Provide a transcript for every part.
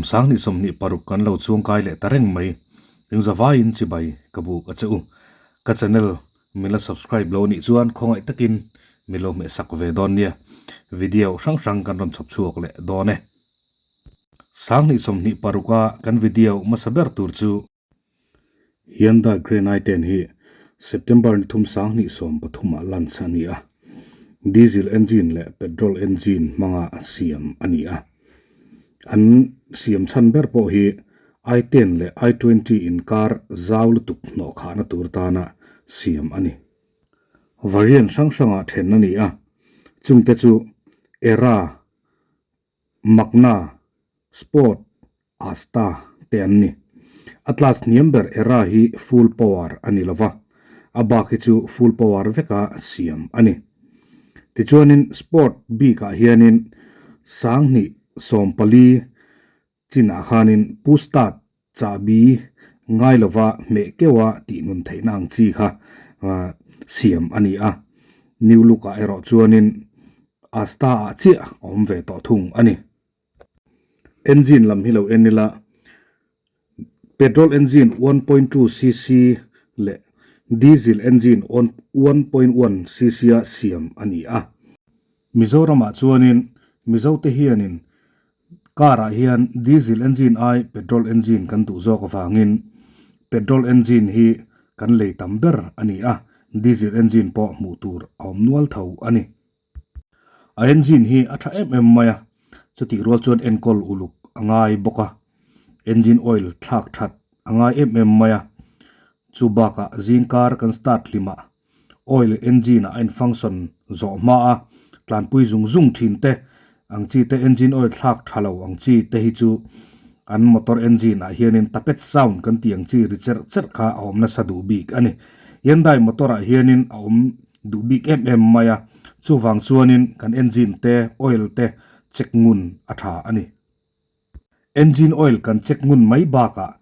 Kum 2026 kan lo chuangkai leh ta reng mai. Engzavaiin chibai ka buk a che u. Ka channel min la subscribe lo nih chuan khawngaih takin min lo hmehsak ve dawn nia. Video hrang hrang kan rawn chhawp chhuak leh dawn e. 2026 a kan video hmasa ber tur chu. Hyundai Grand i10 hi September ni thum 2013 ah launch a ni a, diesel engine leh petrol engine hmanga siam a ni a. An siam chhan ber pawh hi i10 leh i20 inkar zau lutuk hnawh khahna tur tana siam a ni. Variant hrang hrangah then a ni a, chungte chu Era, Magna, Sport, Asta te an ni. A class hniam ber Era hi full power a ni lova, a bak hi chu full power veka siam a ni. Tichuanin Sport bikah hianin 2014 chinah khanin push start chahbi ngai lova hmeh keuha tih nun theihna ang chi kha siam a ni a. New look ah erawh chuanin Asta ah chiah a awm ve tawh thung a ni. Engine lam hi lo en ila petrol engine 1.2 cc leh diesel engine 1.1 cc a siam a ni a. Mizoramah chuanin Mizote hianin Car ah hian diesel engine ai petrol engine kan duh zawk avangin petrol engine hi kan lei tam ber a ni a, diesel engine pawh hmuh tur a awm nual tho a ni. A engine hi a tha em em mai a, chutih rual chuan enkawl uluk a ngai bawk a, engine oil thlak that a ngai em em mai a, chu bakah zingkar kan start hlimah Oil engine ah a in function zawh hma a, tlanpui zung zung thin te ang chi te engine oil thlak tha lo ang chi te hi chu an motor engine ah hianin tapet sound kan tih ang chi ri cherh cherh kha a awm nasa duh bik a ni. Hyundai motor ah hianin a awm duh bik em em mai a, chuvang chuanin kan engine te oil te check ngun a tha a ni. Engine oil kan check ngun mai bakah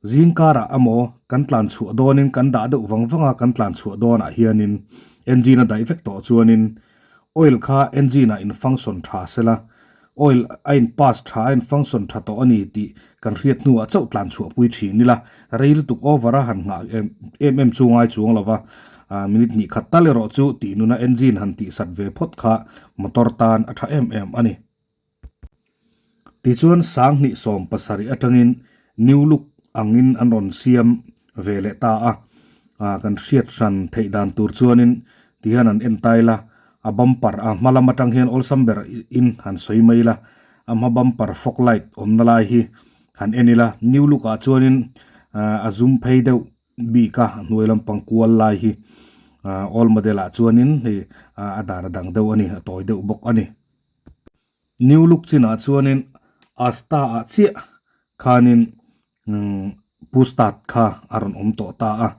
zing karah emaw kan tlan chhuah dawnin kan dah deuh vang vang a kan tlan chhuah dawnah hianin engine a daih vek tawh chuanin oil kha engine ah in function tha sela oil a in pass tha a in function tha tawh a ni tih kan hriat hnuah chauh tlan chhuah pui thin ila rei lutuk over a han nghah em em chu ngai chuang lova minute hnih khat tal erawh chu tih nuna engine han tihsat ve phawt kha motor tan a tha em em a ni. Tichuan 2017 atangin new look angin an rawn siam ve leh ta a, kan hriat hran theih dan tur chuanin tihian an en ta ila, a bumper a hma lam atang hian awlsam ber in han sawi mai ila, a hma bumper fog light awmna lai hi han en ila, new look ah chuanin a zum phei deuh bik a, a hnuai lampang kual lai hi old model ah chuanin hei a dan a dang deuh a ni, a tawi deuh bawk a ni. New look chinah chuanin Asta ah chiah khanin Pustad kha a rawn awm tawh ta a.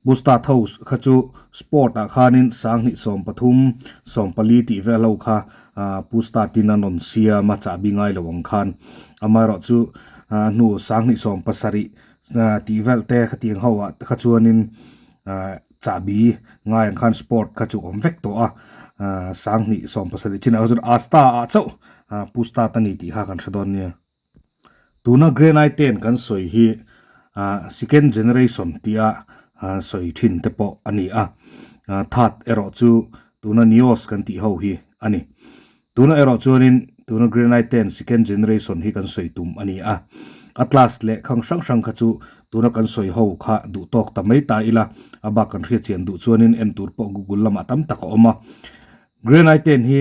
Pustad ho kha chu sport ah khanin 2013, 14 tih vel ho kha Pustad in an rawn siam a, chahbi ngai lo ang khan. Amaherawh chu hnu 2017 tih vel te khatiang ho ah kha chuanin Chahbi ngai ang khan sport kha chu awm vek tawh a, 2017 chinah kha chuan Asta ah chauh push start a ni tih kha kan hre dawn nia. Tuna Grand i10 kan sawi hi second generation tia sawi thin te pawh a ni a, third erawh chu tuna Nios kan tih ho hi a ni. Tuna erawh chuanin tuna Grand i10 second generation hi kan sawi tum a ni a, Atlas leh khang hrang hrang kha chu tuna kan sawi ho kha duh tawk ta mai ta ila, a bak kan hriat chian duh chuanin en tur pawh Google lamah tam tak a awm a. Grand i10 hi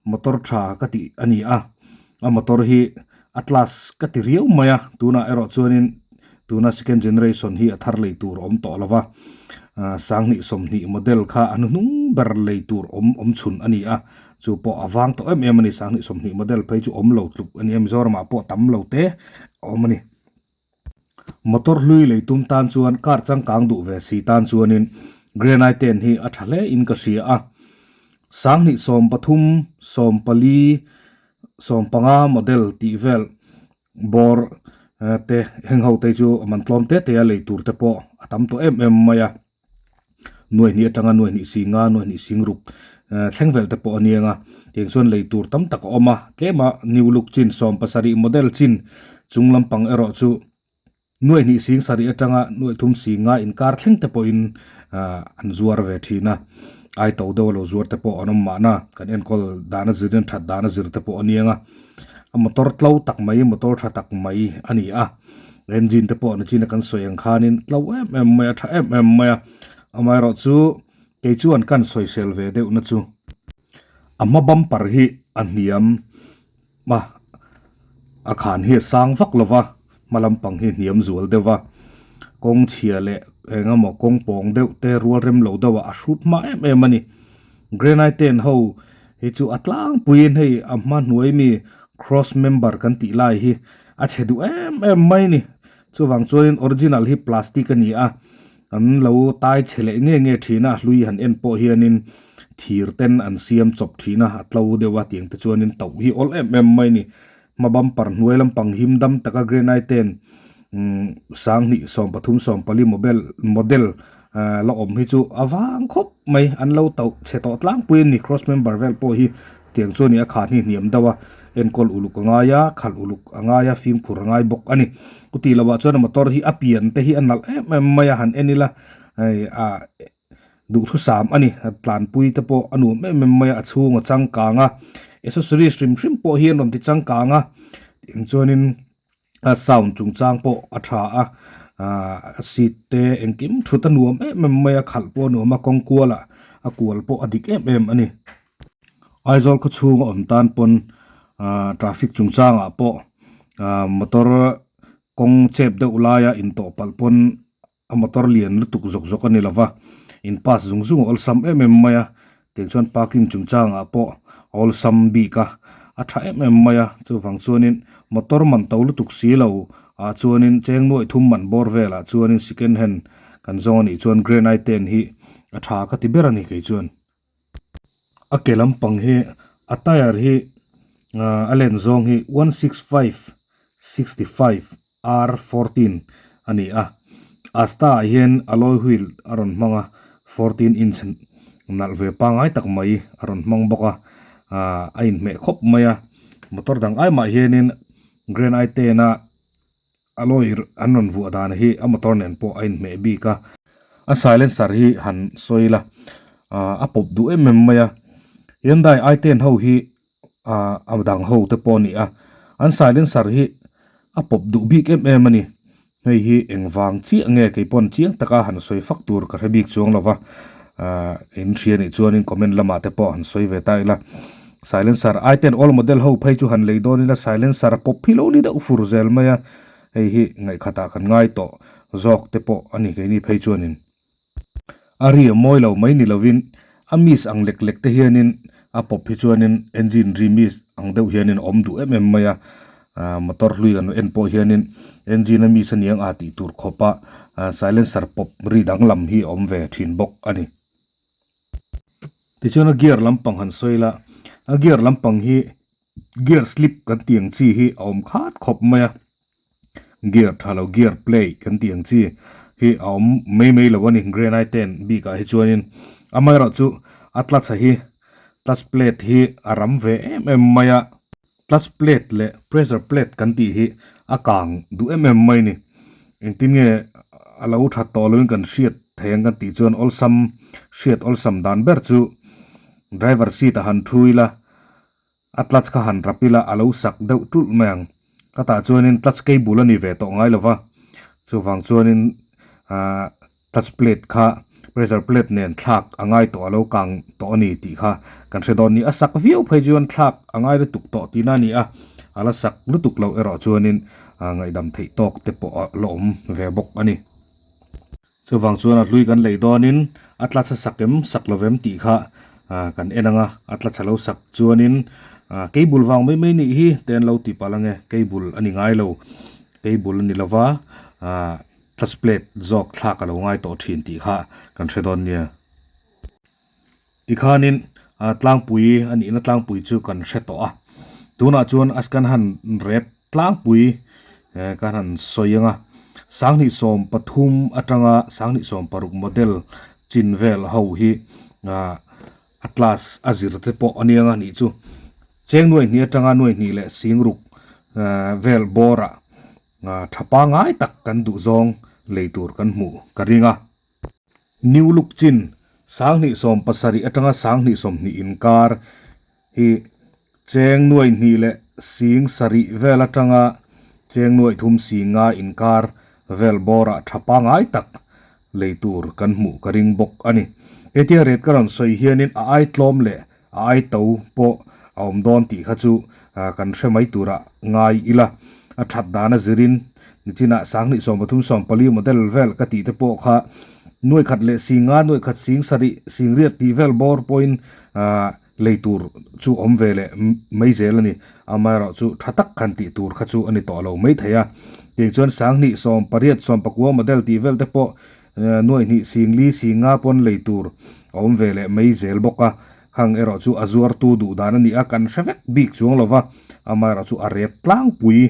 motor tha ka tih a ni a, a motor hi Atlas ka ti riau mai a, tunah erawh chuanin tuna second generation hi a thar lei tur a awm tawh lo va, 2020 model kha a hnuhnung ber lei tur awm awm chhun a ni a, Chu pawh a vang tawh em em a ni, 2020 model phei chu awm lo tluk a ni a, Mizoramah pawh tam lo te a awm a ni. Motor hlui lei tum tan chuan car changkang duh ve si tan chuanin Grand i10 hi a tha hle in ka hria a. 2013, 14, 15 model tih vel bawr te heng ho te chu man tlawm te te a lei tur te pawh a tam tawh em em mai a. Nuai hnih atanga nuai hnih sing a, nuai hnih sing ruk thleng vel te pawh a niang a, tiang chuan lei tur tam tak a awm a, tlema new look chin 17 model chin Chung lampang erawh chu nuaih hnih sing sarih atanga nuaih thum sing nga inkar thleng te pawhin ah an zuar ve thin a. Ai to deuh a lo zuar te pawh an awm mahna kan enkawl dan a zirin that dan a zir te pawh a ni ang a. A motor tlo tak mai motor tha tak mai a ni a. Engine te pawh nichin a kan sawi ang khanin tlo em em mai a tha em em mai a. Amaherawhchu kei chuan kan sawisel ve deuh na chu. A hma bumper hi a hniam a, a khan hi a sang vak lo va, hma lampang hi a hniam zual deuh va, kawng chhia leh eng emaw kawng pawng deuh te rual rem lo deuh ah a hrut hma em em a ni. Granite ho hi chu a tlangpuiin hei a hma hnuai mi cross member kan tih lai hi a chhe duh em em mai a ni. Chuvang chuanin original hi plastic a ni a, an lo tai chhe leh nge nge thin a, hlui han en pawh hianin thir ten an siam chawp thin a, a tlo deuh a tiang te chuanin tauh hi awl em em mai a ni. Hma bumper hnuai lampang him dam taka granite ten umm sanghnih 13 14 mobel model ahh la awm hi chu a vang khawp mai, an lo tauh chhe tawh tlangpui a ni cross member vel pawh hi. Tiang chuan ih a kha hnih hniam deuh a, enkawl uluk a ngai a, khalh uluk a ngai a, fimkhur a ngai bawk a ni. Chuti lovah chuan a motor hi a pian te hi a nalh em em mai a, han en ila hei ah duhthusam a ni. Tlanpui te pawh a nuam em em mai a, a chhung a changkang a, accessories hrim hrim pawh hi an rawn ti changkang a, tiang chuanin a sound chungchang pawh a tha a, ah a seat te engkim thut a nuam em em mai a, khalh pawh a nuam a, kawng kualah a kual pawh a dik em em a ni. Aizawl khaw chhung a awm tan pawn ah traffic chungchangah pawh ah motor kawng chep deuh laia intawh palh pawn a motor lian lutuk zawk zawk a ni lova in pass zung zung a awlsam em em mai a tiang chuan parking chungchangah pawh a awlsam bik a a tha em em mai a chuvang chuanin motor man to lutuk si lo ah chuanin cheng nuaih thum man bawr velah chuanin second hand kan zawng a nih chuan granite ten hi a tha ka ti ber a ni kei chuan. A ke lampang hi a tyre hi ahh a len zawng hi 165 65 R 14 a ni a Asta ah hian alloy wheel a rawn hmang a 14 inch nalh ve pangai tak mai a rawn hmang bawk a ahh a inhmeh khawp mai a motor dang ai mah hianin Grand i ten a. Alloy an rawn vuah dan hi a motor nen pawh a inhmeh bik a. A silencer hi han sawi ila ah a pawp duh em em mai a. Hyundai i ten ho hi ah a dang ho te pawh a ni a. An silencer hi a pawp duh bik em em a ni. Hei hi engvang chiah nge kei pawn chiang taka han sawi fak tur ka hre bik chuang lo va. Ah in hria nih chuanin comment lamah te pawh han sawi ve ta ila. Silencer i ten all model ho phei chu han lei dawn ila silencer a pawp hi lo ni deuh fur zel mai a, hei hi ngaihkhatah kan ngai tawh zawk te pawh a ni keini phei chuanin a ri a mawi lo mai ni lovin a miss ang lek lek te hianin a pawp hi chuanin engine ri miss ang deuh hianin a awm duh em em mai a, ah motor hlui kan en pawh hianin engine a miss aniang a tih tur khawpa silencer pawp ri danglam hi a awm ve thin bawk a ni. Tichuan a gear lampang han sawi ila, a gear lampang hi gear slip kan tih ang chi hi a awm khat khawp mai a, gear tha lo gear play kan tih ang chi hi a awm mai mai lo a ni granite ten bikah hi chuanin amaherawhchu a clutch a hi clutch plate hi a ram ve em em mai a. Clutch plate leh pressure plate kan tih hi a kang duh em em mai a ni. Engtin nge a lo that tawh loin kan hriat thei ang kan tih chuan awlsam hriat awlsam dan ber chu driver seat a han thu ila a clutch kha han rap ila a lo sak deuh tulh mai ang. Ka tah chuanin clutch cable a ni ve tawh ngai lo va, chuvang chuanin ahh. Clutch plate kha pressure plate nen thlak a ngai tawh a lo kang tawh a ni tih kha kan hre dawn ni. A sak viau phei chuan thlak a ngai lutuk tawh tihna a ni a, a la sak lutuk loh erawh chuanin ngaihdam theih tawk te pawh a la awm ve bawk a ni. Chuvang chuan a hlui kan lei dawnin a clutch a sak em sak lo vem tih kha kan en ang a, a clutch a lo sak chuanin cable vang mai mai nih hi te an lo ti palh ang e, cable a ni ngai lo, cable a ni lova ah. Clutch plate zawk thlak a lo ngai tawh thin tih kha kan hre dawn nia. Tikhanin tlangpui a nihna tlangpui chu kan hre tawh a. Tunah chuan a kan han ret tlangpui kan han sawi ang a. Sanghnih 13 atanga sanghnih 16 model chin vel ho hi a class a zir te pawh a nia nih chu. Cheng nuaihnih atanga nuaihnih leh singruk vel bawrah. Tha pangai tak kan duh zawng lei tur kan hmuh ka ring a. New look chin 2017 atanga 2020 inkar hi cheng nuai hnih leh 7000 vel atanga cheng nuai thum singa inkar vel bawrah tha pangai tak lei tur kan hmuh ka ring bawk a ni. Hetia ret ka rawn sawi hianin a ai tlawm leh a ai to pawh a awm dawn tih kha chu kan hre mai turah ngai ila. A that dan a zirin nichinah 2023 14 model vel ka tih te pawh kha nuai khat leh singa nuai khat sing sarih sing riat tih vel bawr pawhin lei tur chu awm ve leh mai zel a ni. Amaherawh chu tha tak khan tih tur kha chu a ni tawh lo mai thei a. Tiang chuan 2018 19 model tih vel te pawh nuai hnih sing li sing nga pawn lei tur a awm ve leh mai zel bawk a. Khang erawh chu a zuartu duh dan a ni a, kan hre vek bik chuang lo va. Amaherawh chu a ret tlangpui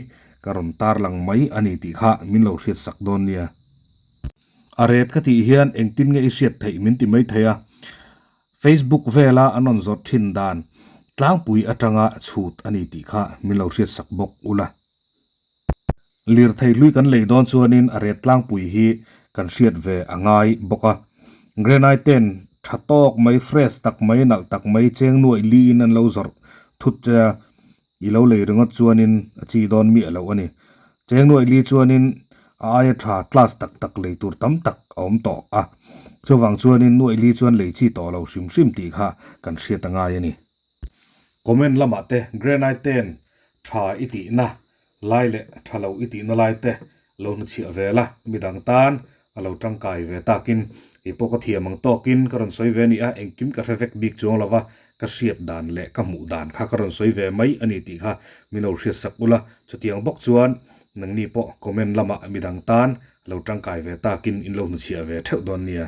ka rawn tarlang mai a ni tih kha min lo hriat sak dawn nia. A ret ka tih hian engtin nge i hriat theih min ti mai thei a. Facebook vela an rawn zawrh thin dan tlangpui atanga chhut a ni tih kha min lo hriat sak bawk ula. Lirthei hlui kan lei dawn chuanin a ret tlangpui hi kan hriat ve a ngai bawk a. Granite ten tha tawk mai, fresh tak mai, nalh tak mai cheng nuaih liin an lo zawrh thut che a, I lo lei ringawt chuanin a chi dawn miah loh a ni. Cheng nuaih li chuanin a aia tha class tak tak lei tur tam tak a awm tawh a. Chuvang chuanin nuaih li chuan lei chi tawh lo hrim hrim tih kha kan hriat a ngai a ni. Comment lamah te Granite ten tha i tihna lai leh tha lo i tihna lai te lo hnuchhiah ve la, midang tan a lo tangkai ve takin kei pawh ka thiam ang tawkin ka rawn sawi ve a ni a, engkim ka hre vek bik chuang lo va, ka hriat dan leh ka hmuh dan kha ka rawn sawi ve mai a ni tih kha min lo hriat sak ula, chutiang bawk chuan nangni pawh comment lamah midang tan lo tangkai ve takin in lo hnuchhiah ve theuh dawn nia.